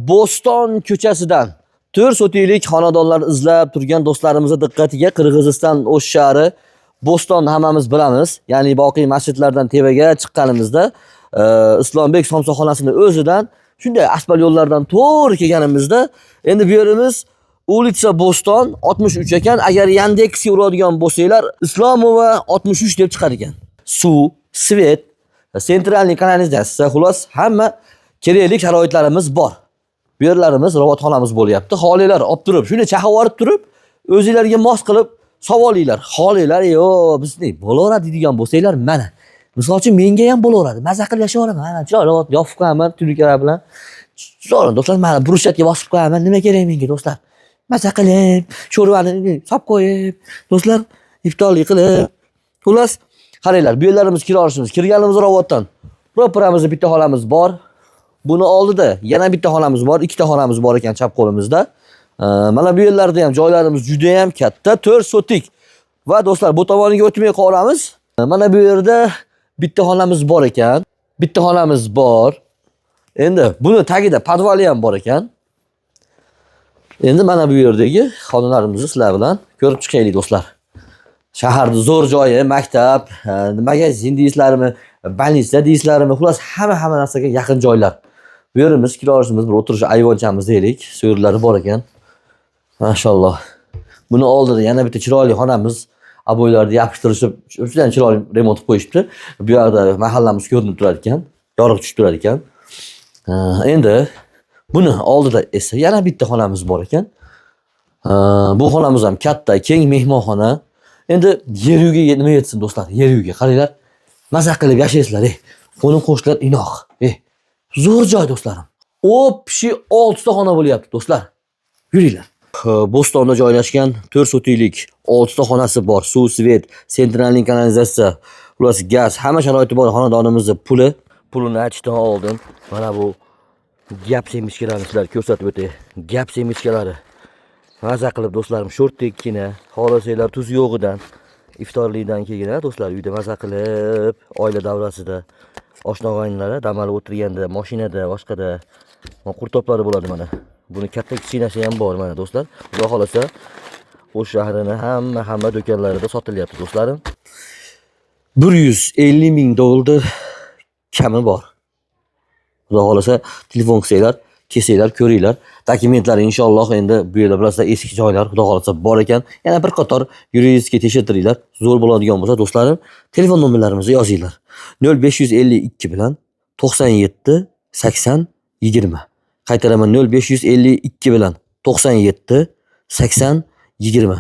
Bo'ston ko'chasidan. 4 sotiklik xonadonlar izlab turgan do'stlarimizni diqqatiga Qirg'iziston O'sh shahri Bo'ston hammamiz bilamiz. Ya'ni boqiy masjidlardan tepaga chiqqanimizda Islombek somsaxonasini o'zidan shunday asfalt yo'llardan to'g'ri kelganimizda endi bu yerimiz Улица Bo'ston 63 ekan. Agar Yandexga uradigan bo'lsanglar, Islomova 63 deb chiqar ekan. Suv, свет, центральный kanalizatsiya, xullas hamma kerakli sharoitlarimiz bor. Bu yerlarimiz robotxonamiz bo'lyapti. Xoliylar olib turib, shuni chaqib yuborib turib, o'zinglarga mos qilib savolinglar. Xoliylar, yo'q, bizni bo'laveradi deydigan bo'lsanglar, mana. Misol uchun menga ham bo'laveradi. Maza qilib yashayveraman. Mana chiroyli yopib qo'yaman tunukalar bilan. Chiroyli do'stlar, mana брусчатка bosib qo'yaman. Nima kerak menga do'stlar? Maza qilib, sho'rvani solib qo'yib, do'stlar, iftorlik qilib. Xullas, qaranglar, bu yerlarimiz kira olishimiz. Kirganimiz robotdan. Ro'paramizda bitta xonamiz bor. Buni oldida yana bitta xonamiz bor, ikkita xonamiz bor ekan chap qo'limizda. Mana bu yerlarda ham joylarimiz juda ham katta, 4 sotik. Va do'stlar, bu tomoniga o'tmay qolamiz. Mana bu yerda bitta xonamiz bor ekan. Bitta xonamiz bor. Endi buni tagida podvali ham bor ekan. Endi mana bu yerdagi xonalarimizni sizlar bilan ko'rib chiqaylik do'stlar. Shaharda zo'r joyi, maktab, magazin deysizlarmi, больница deysizlarmi, xullas hamma narsaga yaqin joylar. Bu yerimiz kira olishimiz bir o'tirish ayvonchamiz deylik. So'rlari bor ekan. Mashalloh. Buni oldida yana bitta chiroyli xonamiz. Обой larni yopishtirishib, juda ham chiroyli remont qilib qo'yishibdi. Bu yoqda mahallamiz ko'rinib turar ekan, yorug' tushib turar ekan. Endi buni oldida esa yana bitta xonamiz bor ekan. Bu xonamiz ham katta, keng mehmonxona. Endi yer uyga nima yetsin do'stlar, yer uyga qaranglar. Maza qilib yashaysizlar, ey. Qo'ni qo'shnilar inoq. Ey. Zo'r joy do'stlarim. Общий 6 ta xona bo'lyapti do'stlar. Yuringlar. Bo'stonda joylashgan 4 sotiklik 6 ta xonasi bor. Suv, свет, центральный kanalizatsiya, xullas gaz, hamma sharoiti bor xonadonimizni puli. Pulini aytishdan oldin mana bu gap семечка larni sizlarga ko'rsatib o'tay. Gap семечка lari. Maza qilib do'stlarim sho'rtdekkina, xohlasanglar tuz yo'g'idan iftorlikdan keyin ha do'stlar uyda maza qilib oila davrasida oshna og'aynilar dam olib o'tirganda mashinada boshqada qurtoblari bo'ladi mana. Buni katta kichkinasi ham bor mana do'stlar. Xudo xohlasa O'sh shahrini hamma do'konlarida sotilyapti do'stlarim. 150 ming dollar kami bor. Xudo xohlasa telefon qilsanglar, kelsanglar, ko'ringlar. Dokumentlari inshaalloh endi bu yerda bilasizlar eski joylar xudo xohlasa bor ekan. Yana bir qator юридический tekshirtiringlar. Zo'r bo'ladigan bo'lsa do'stlarim, telefon nomerlarimizni yozinglar. 0552 bilan 97 80 20. Qaytaraman 0552 bilan 97 80 20.